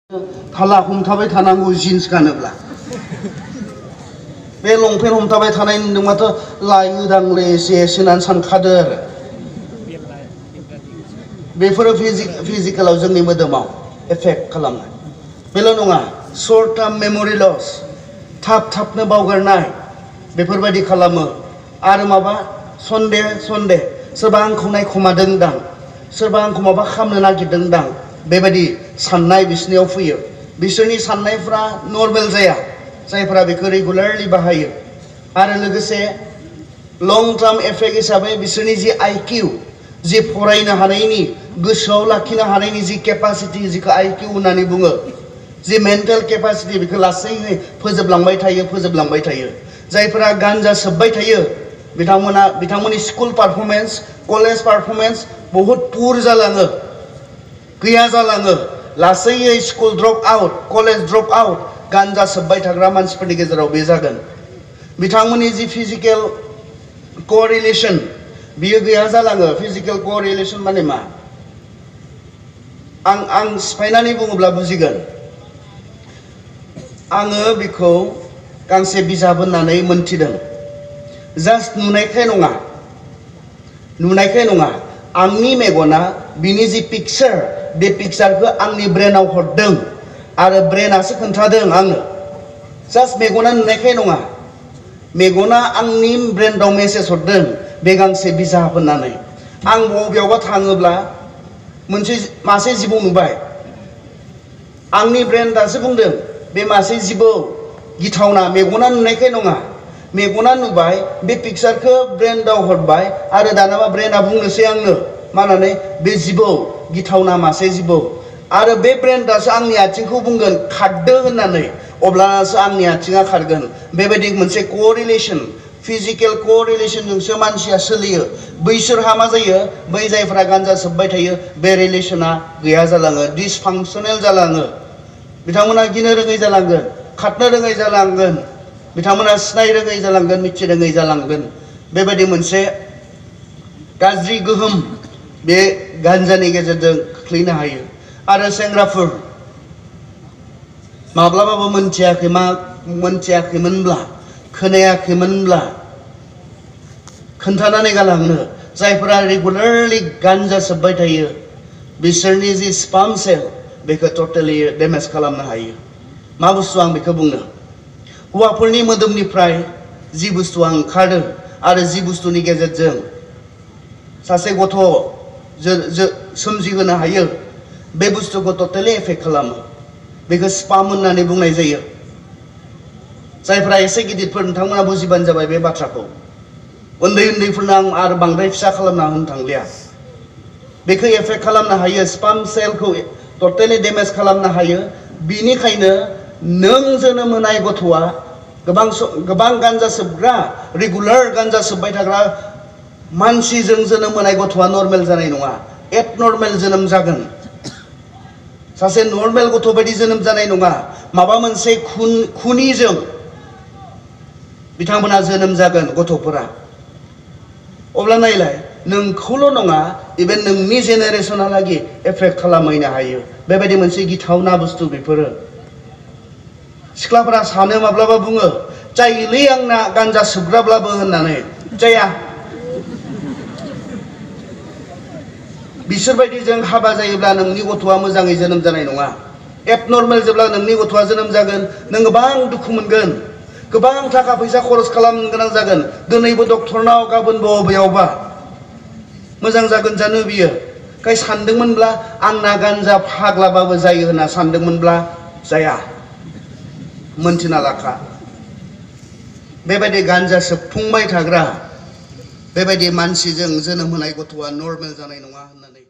थाला हमथाबाय थानांगौ जिन्स गानोब्ला बे लंपेन्ट हमथाबाय थानाय नुदोंबाथ' लायोदांलै एसे होननानै सानखादो आरो बेफोरो फिजिकेलाव जोंनि मोदोमाव एफेक्ट खालामनाय बेल' नङा शर्ट टार्म मेम'रि लस थाबनो बावगारनाय बेफोरबायदि खालामो आरो माबा सन्देह सोरबा आंखौ नायखोमादों दां सोरबा आंखौ माबा खालामनो नागिरदों दां बेबायदि साननाय बिसोरनियाव फैयो बिसोरनि साननायफ्रा नर्मेल जाया जायफोरा बेखौ रेगुलारलि बाहायो आरो लोगोसे लं टार्म एफेक्ट हिसाबै बिसोरनि जि आइकिउ जि फरायनो हानायनि गोसोआव लाखिनो हानायनि जि केपासिटि जिखौ आइकिउ होननानै बुङो जि मेन्टेल केपासिटि बेखौ लासैयै फोजोबलांबाय थायो जायफोरा गान्जा सोबबाय थायो बिथांमोननि स्कुल पारफरमेन्स कलेज पारफरमेन्स बहुत पुर जालाङो गैया जालाङो लासैयै school drop out college drop out गान्जा सोबबाय थाग्रा मानसिफोरनि गेजेराव बे जागोन बिथांमोननि जि फिजिकेल कोरिलेशन बियो गैया जालाङो फिजिकेल कोरिलेशन माने मा आं सिफायनानै बुङोब्ला बुजिगोन आङो बेखौ गांसे बिजाब होननानै मोनथिदों जास्ट नुनायखाय नङा आंनि मेगना बिनि जि पिक्चार बे पिक्चारखौ आंनि ब्रेनाव हरदों आरो ब्रेनासो खोन्थादों आंनो जास्ट मेगना नुनायखाय नङा मेगना आंनि ब्रेनाव मेसेज हरदों बे गांसे बिजाब होननानै आं बबेयावबा थाङोब्ला मासे जिबौ नुबाय आंनि ब्रेन दासो बुंदों बे मासे जिबौ गिथावना मेगना नुनायखाय नङा मेगना नुबाय बे पिक्चारखौ ब्रेनाव हरबाय आरो दानाबा ब्रेना बुंनोसै आंनो मानानै बे जिबौ गिथावना मासे जिबौ आरो बे ब्रेन्डासो आंनि आथिंखौ बुंगोन खारदो होननानै अब्लासो आंनि आथिङा खारगोन बेबायदि मोनसे कोरिलेशन फिजिकेल कोरिलेशनजोंसो मानसिया सोलियो बैसोरहा मा जायो बै जायफोरा गान्जा सोबबाय थायो बे रिलेशना गैया जालाङो डिसफांसनेल जालाङो बिथांमोना गिनो रोङै जालांगोन खारनो रोङै जालांगोन बिथांमोना सिनाय रोङै जालांगोन मिथि रोङै जालांगोन बेबायदि मोनसे गाज्रि गोहोम बे गान्जानि गेजेरजों खोख्लैनो हायो आरो सेंग्राफोर माब्लाबाबो मोनथियाखैमोनब्ला खोनायाखैमोनब्ला खोन्थानानै गालांनो जायफोरा रेगुलारलि गान्जा सोबबाय थायो बिसोरनि जि स्पाम सेल बेखौ टटेलि डेमेज खालामनो हायो मा बुस्थु आं बेखौ बुंनो हौवाफोरनि मोदोमनिफ्राय जि बुस्थुआ ओंखारो आरो जि बुस्थुनि गेजेरजों सासे गथ' सोमजिहोनो हायो बे बुस्थुखौ टटेलि एफेक्ट खालामो बेखौ स्पाम होननानै बुंनाय जायो जायफोरा एसे गिदिरफोर नोंथांमोना बुजिबानो जाबाय बे बाथ्राखौ उन्दैफोरनो आं आरो बांद्राय फिसा खालामना होनो थांलिया बेखौ एफेक्ट खालामनो हायो स्पाम सेलखौ टटेलि डेमेज खालामनो हायो बिनिखायनो नों जोनोम होनाय गथ'आ गोबां गान्जा सोबग्रा रेगुलार गान्जा सोबबाय थाग्रा मानसिजों जोनोम होनाय गथ'आ नर्मेल जानाय नङा एबनर्मेल जोनोम जागोन सासे नर्मेल गथ' बायदि जोनोम जानाय नङा माबा मोनसे खुनिजों बिथांमोना जोनोम जागोन गथ'फोरा अब्ला नायलाय नोंखौल' नङा इभेन नोंनि जेनेरेशनहालागै एफेक्ट खालामहैनो हायो बेबायदि मोनसे गिथावना बुस्थु बेफोरो सिख्लाफोरा सानो माब्लाबा बुङो जायोलै आंना गान्जा सोबग्राब्लाबो होननानै जाया बिसोरबायदिजों हाबा जायोब्ला नोंनि गथ'आ मोजाङै जोनोम जानाय नङा एबनर्मेल जेब्ला नोंनि गथ'आ जोनोम जागोन नों गोबां दुखु मोनगोन गोबां थाखा फैसा खरस खालामनो गोनां जागोन दिनैबो डक्टरनाव गाबोनबो बबेयावबा मोजां जागोन जानो बियो खाय सानदोंमोनब्ला आंना गान्जा फाग्लाबाबो जायो होनना सानदोंमोनब्ला जाया मोनथिना लाखा बेबायदि गान्जा सोबफुंबाय थाग्रा बेबायदि मानसिजों जोनोम होनाय गथ'आ नर्मेल जानाय नङा होननानै